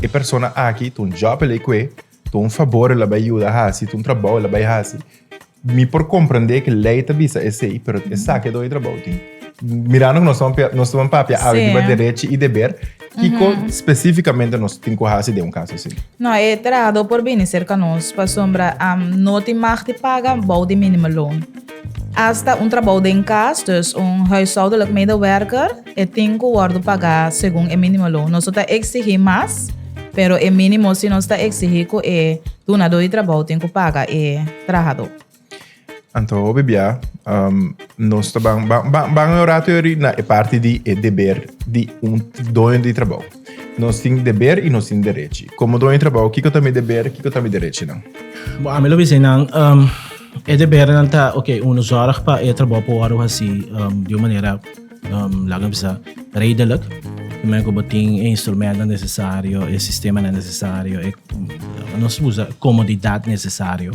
E persona aki ta un job el a kue, ta un fabor el a bai yuda hasi, ta un trabou el a bai hasi. Mi por comprende cu ley ta bisa esey, pero esaki e doño di trabou tin. Mirando cu nos ta papia, nos ta papia awe riba derechi y deber, kico specificamente nos tin cu haci den un caso asina? No, e trahador por bini cerca nos pasobra no tin mag di paga bou di minimumloon. Hasta un trabou den cas, dus un huishoudelijk medewerker, e tin cu wordo paga segun e minimumloon. Nos no ta exigi mas, pero e minimo si nos ta exigi cu e dunador di trabou tin cu paga e trahador. Anto hopi bia nos ta ban ban ban ban un rato yori na e parti di e deber di un doño di trabou. Nos tin deber y nos tin derechi. Como doño di trabou kiko ta mi deber, kiko ta mi derechinan? Bo ami lo bisa nan e debernan ta ok uno zorg pa e trabou por wòrdu hasi di un manera Laga bisa redelijk. Primer ku bo tin e instrumentonan necesario, e sistemanan necesario, e nos usa komodidat necesario.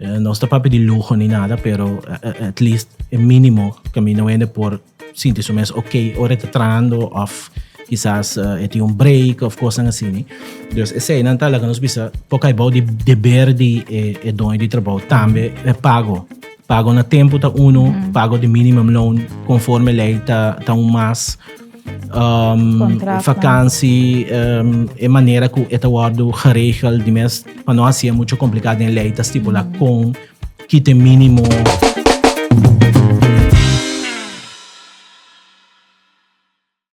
Nos ta papia di luho ni nada, pero at least e minimo kaminda un hende por sinti su mes ok ora e ta trahando of kisas e tin un break of kosnan asina. Dus eseinan ta laga nos bisa por kai bou di deber di e doño di trabou tambe e pago. Pago na tempo ta uno, pago di minimum loan conforme ley ta, ta un mas. Vakantie, e manera ku e ta wordo geregeld, di mes pa no hasié mucho complicado den ley ta stipula con kita e minimo.